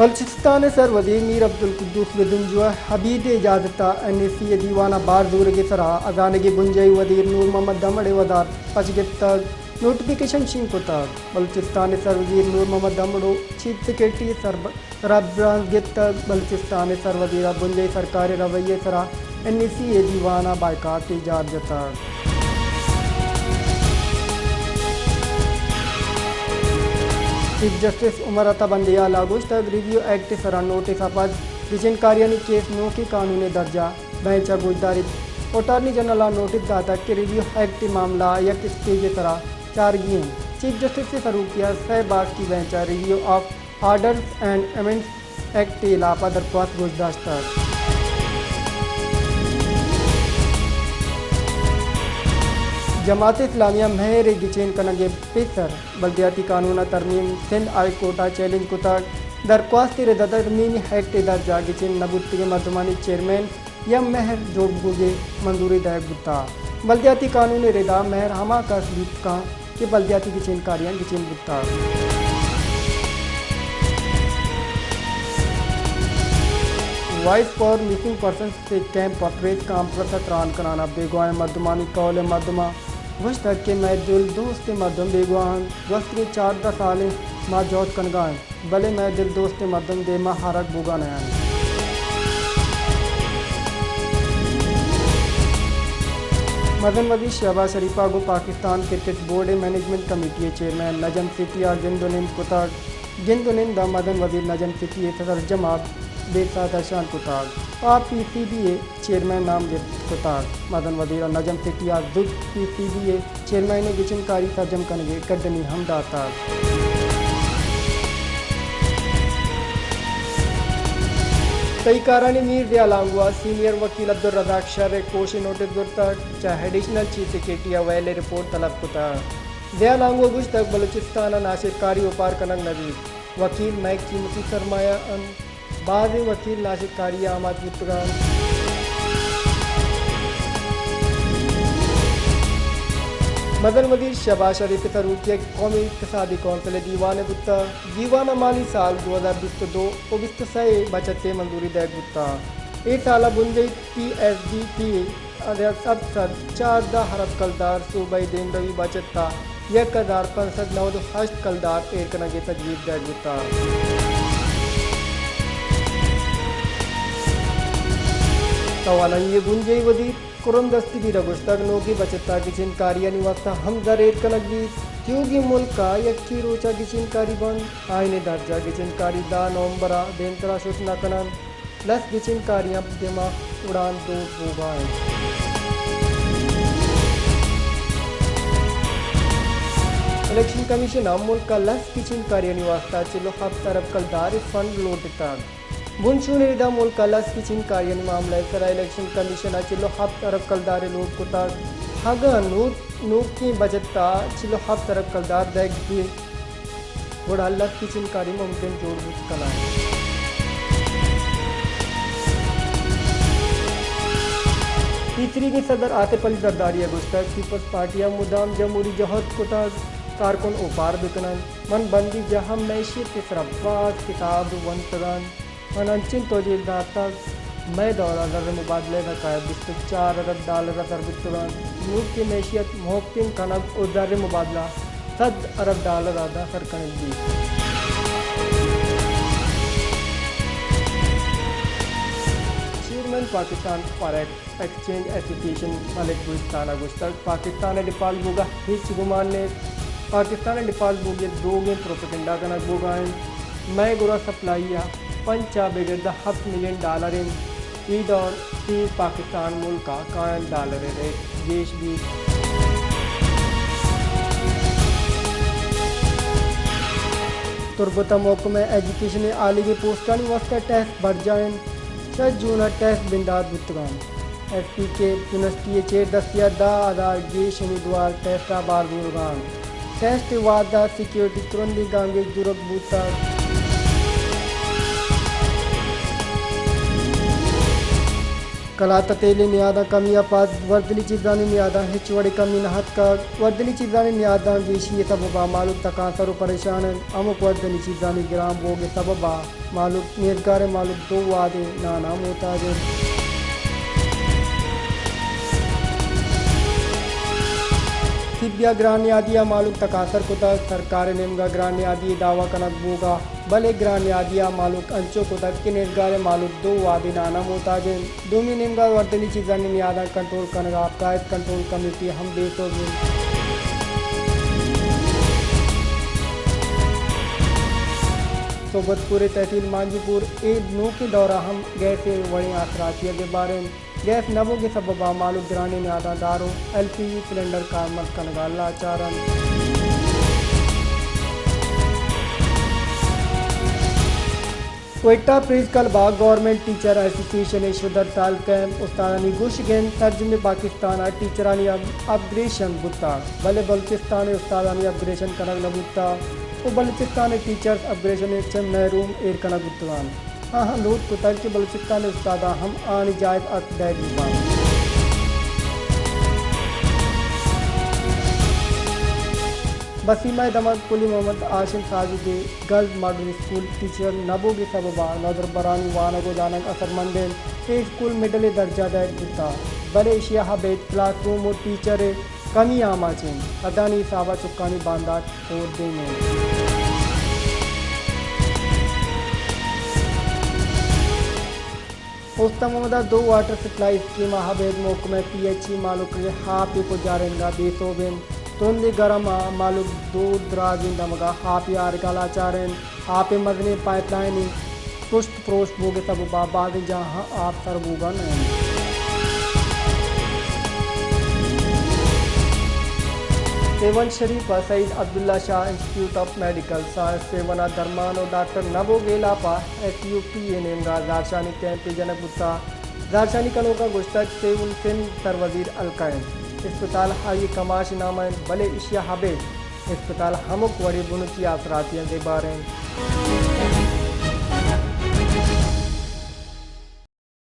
بلوچستان ءِ سر وزیر میر عبدالقدوس بزنجو ءَ ابید ءِ اجازت ءَ این ای سی ءِ دیوان ءَ بار زورگ ءِ سرا ہزانگ ءِ بنجاہی وزیر نور محمد دمڑ ءِ وزارت پچ گپتگ۔ نوٹیفکیشن شنگ کتگ۔ بلوچستان ءِ سر وزیر نور محمد دمڑ ءَ چیف سیکرٹری ءِ سرب-، سرا برانز گپتگ۔ بلوچستان ءِ سر وزیر ءَ بنجاہی سرکار ءِ رویہ ءِ سرا این ای سی ءِ دیوان ءَ بائیکاٹ ءِ جار جتگ۔ چیف جسٹس عمر عطا بندیال ءَ گوشتگ، ریویو ایکٹ ءِ سرا نوٹس ءَ پد گچین کاریانی کیس نوکیں قانونی درجہ بینچ ءَ گوشداریت۔ اٹارنی جنرل ءَ نوٹس داتگ کہ ریویو ایکٹ ءِ معاملہ ءَ یک اسٹیج ءِ سرا چارگی انت۔ چیف جسٹس ءِ سروکی ءَ سئے باسکی بینچ ءَ ریویو آف آرڈرز اینڈ امینڈز ایکٹ ءِ ہلاپ ءَ درخواست گوشداشتگ۔ جماعت اسلامی ءَ مہر ءِ گچین کنگ ءِ پیسر بلدیاتی قانون ءِ ترمیم سندھ ہائی کورٹ ءَ چیلنج کتگ۔ درخواست ءِ رد ءَ ترمیمی ایکٹ ءِ درجہ گچین نہ بوتگیں مردمانی چیئرمین یا مہر جوڑ بوگ ءِ منظوری دئیگ بوتگ۔ بلدیاتی قانون ءِ رد ءَ مہر ہما کس بیت کنت کہ بلدیاتی گچین کاریاں گچین بوتگ۔ وائس فار مسنگ پرسنز ءِ کیمپ ءَ پریس کانفرنس ءَ تران کنان ءَ بیگواہیں مردمانی کہول ءَ مردماں گوشتگ کہ مئے دل دوستیں مردم بیگواہ انت۔ گوستگیں چاردہ سال ءَ ما جہد کنگ ءَ ایں، بلے مئے دل دوستیں مردم دیما آرگ بوگ ءَ نہ انت۔ مزن وزیر شہباز شریف ءَ گوں پاکستان کرکٹ بورڈ ءِ مینجمنٹ کمیٹی ءِ چیئرمین نجم سیٹھی ءَ گند ءُ نند کتگ۔ گند ءُ نند ءَ مزن وزیر نجم سیٹھی ءِ سرجم ءَ بے ساہ درشان کتگ ءُ پی سی بی ءِ چیئرمین نامزد کتگ۔ مزن وزیر ءَ نجم سیٹھی ءَ زوت پی سی بی ءِ چیئرمین ءِ گچین کاری سرجم کنگ ءِ گڈنی ہم داتگ۔ تہی کارانی میر ضیاء لانگو ءَ سینئر وکیل عبدالرزاق شر ءِ کوش ءِ نوٹس زرتگ، چہ ایڈیشنل چیف سیکرٹری ءَ ویل ءِ رپورٹ طلب کتگ۔ ضیاء لانگو ءَ گوشتگ، بلوچستان ءَ ناشرکاری اوپار کنگ نہ بیت، وکیل مئے قیمتی سرمایہ انت۔ بازیں وکیل ناشرکاری ءَ آماچ بوتگ انت۔ مزن وزیر شہباز شریف ءِ سروکی ءَ قومی اقتصادی کونسل ءِ دیوان ءَ بوتگ۔ دیوان ءَ مالی سال دو ہزار بیست ءُ دو ءُ بیست ءُ سئے ءِ بچت ءِ منظوری دئیگ بوتگ۔ اے سال ءَ بنجاہی پی ایس ڈی پی ءِ ہپت سد چاردہ ارب کلدار، صوبائی دیمروی بچت ءَ یک ہزار پنچ سد نود ءُ ہشت کلدار ایر کنگ ءِ تجویز دئیگ بوتگ۔ توانائی ءِ بنجاہی وزیر کرن دستگیر ءَ گوشتگ، نوکیں بچت ءَ گچین کاریانی واستہ ہم زر ایر کنگ بیت۔ تیوگیں ملک ءَ یکے روچ ءَ گچین کاری بنت، آئین ءِ درج ءَ گچین کاری دہ نومبر ءَ دیمترا شت نہ کن انت۔ لس گچین کاریاں دیما اڑان دور بوگا انت۔ الیکشن کمیشن ءَ ملک ءَ لس گچین کاریانی واستہ چل ءُ ہپت ارب کلدار ءِ فنڈ لوٹتگ۔ بنشون ءِ ردا ملک ءَ لس گچین کاریانی معاملہ ءِ سرا الیکشن کمیشن ءَ چل ءُ ہپت ارب کلدار ءِ لوٹ کتگ۔ اگاں نو-، نوکیں بجٹ ءَ چل ءُ ہپت ارب کلدار دئیگ بیت، گڑا لس گچین کاری ممکن جوڑ بوت کناں۔ پیسریگیں صدر آصف علی زرداری ءَ گوشتگ، پیپلز پارٹی ءَ مدام جمہوری جہد کتگ، کارکن اوپار بہ کن انت۔ من بندیجاہ ءَ معیشت ءِ سرا باز کتاب ونتگ انت۔ من انچیں توجیل داتگ، مئے دور ءَ زر ءِ مبادلہ ءِ بقایا بیست ءُ چار ارب ڈالر ءَ سر بوتگ انت۔ نوکیں معیشت مہکم کنگ ءُ زر ءِ مبادلہ سد ارب ڈالر ءَ داں سر کنگ بیت۔ چیئرمین پاکستان فاریکس ایکسچینج ایسوسی ایشن ملک گلستان ءَ گوشتگ، پاکستان ءِ ڈیفالٹ بوگ ءَ ہچ گمان نیست۔ پاکستان ءِ ڈیفالٹ بوگ ءِ دروگیں پروپیگنڈا کنگ بوگ ءَ انت۔ مئے گورا سپلائی ءَ پنچ ءَ بگر داں ہپت ملین ڈالر انت۔ اے دور ءَ پاکستان ملک ءَ کاینت ڈالر ءِ ریٹ گیش بیت۔ تربت ءِ محکمہ ایجوکیشن ءِ آلیگیں پوسٹانی واستہ ٹیسٹ برجاہ انت۔ شش جون ءَ ٹیسٹ بندات بوتگ انت۔ ایس پی کے یونیورسٹی ءِ چیر دستی ءَ دہ ہزار گیش امیدوار ٹیسٹ ءَ بار زورگ ءَ انت۔ ٹیسٹ ءِ وھد ءَ سیکورٹی ترندیں گامگیج زورگ بوتگ۔ کلات ءُ تیل ءِ نیاداں کمی ءَ پد وردنی چیزانی نیاداں ہچ وڑیں کمی نہ اتکگ۔ وردنی چیزانی نیاداں گیشی ءِ سبب ءَ مہلوک تکانسر ءُ پریشان انت۔ ہمک وردنی چیزانی گران بوگ ءِ سبب ءَ مہلوک، نیزگاریں مہلوک دو وہدے نان ءَ محتاج انت۔ طبی ءَ گران نیادی ءَ مہلوک تکانسر کتگ۔ سرکار ءِ نیمگ ءَ گران نیادی ءِ دعوی کنگ بوگ ءَ، بلے گران نیادی ءَ مہلوک انچو کتگ کہ نیزگاریں مہلوک دو وہدے نان ءَ محتاج انت۔ دومی نیمگ ءَ وردنی چیزانی نیاداں کنٹرول کنگ ءَ آبکائیت کنٹرول کمیٹی ہم بے سوب انت۔ صحبت پور ءِ تحصیل مانجی پور ءِ نوکیں دور ءَ ہم گیس ءِ وڑیں آسراتی ءَ گبار انت۔ گیس نہ بوگ ءِ سبب ءَ مہلوک گرانیں نیاداں دار ءُ ایل پی جی سلنڈر کارمرز کنگ ءَ لاچار انت۔ کوئٹہ پریس کلب ءَ گورنمنٹ ٹیچر ایسوسی ایشن ءِ شدر تالک ءَ استادانی گوشگ انت سرجمیں پاکستان ءَ ٹیچرانی اپ، اپ گریڈیشن بوتگ، بلے بلوچستان ءِ استادانی اپ گریڈیشن کنگ نہ بوتگ ءُ بلوچستان ءِ ٹیچرز اپ گریڈیشن ءَ چہ محروم ایر کنگ بوتگ انت۔ آہاں لوٹ کتگ کہ بلوچستان ءِ استاداں ہم آہانی جائز حق دئیگ بہ بنت۔ بسیمہ ءِ دمگ قلی محمد ہاشم ساجد ءِ گرلز ماڈل اسکول ٹیچر نہ بوگ ءِ سبب ءَ نودربرانی وانگ ءُ زانگ اثرمند انت۔ اے اسکول مڈل ءِ درجہ دئیگ بوتگ، بلے ایشی ءَ ابید کلاس روم ءُ ٹیچر ءِ کمی آماچ انت۔ حدانی حساب ءَ چکانی باندات ہور دیم انت۔ اوستہ محمد ءَ دو واٹر سپلائی اسکیم ءَ ابید محکمہ پی ایچ ای مہلوک ءِ آپ ءِ پجارینگ ءَ بے سوب انت۔ تندیں گرم ءَ مہلوک دور درازیں دمگ ءَ آپ ءِ آرگ ءَ لاچار انت۔ آپ ءِ مزنیں پائپ لائن ءِ پرشت پروش بوگ ءِ سبب ءَ بازیں جاہاں آپ سر بوگ ءَ نہ انت۔ سیون شریف ءَ Syed Abdullah Shah institute of medical science Sehwan ءَ درمان ءُ ڈاکٹر نہ بوگ ءِ ہلاپ ءَ ایس یو پی ءِ نیمگ ءَ زہرشانی کیمپے جنگ بوتگ۔ زہرشانی کنوکاں گوشتگ، سیون سندھ سروزیر حلقہ انت، اسپتال آئی ءِ کماش ءِ نام ءَ انت، بلے ایشی ءَ ابید اسپتال ہمک وڑیں بنکی آسراتیاں زبہر انت۔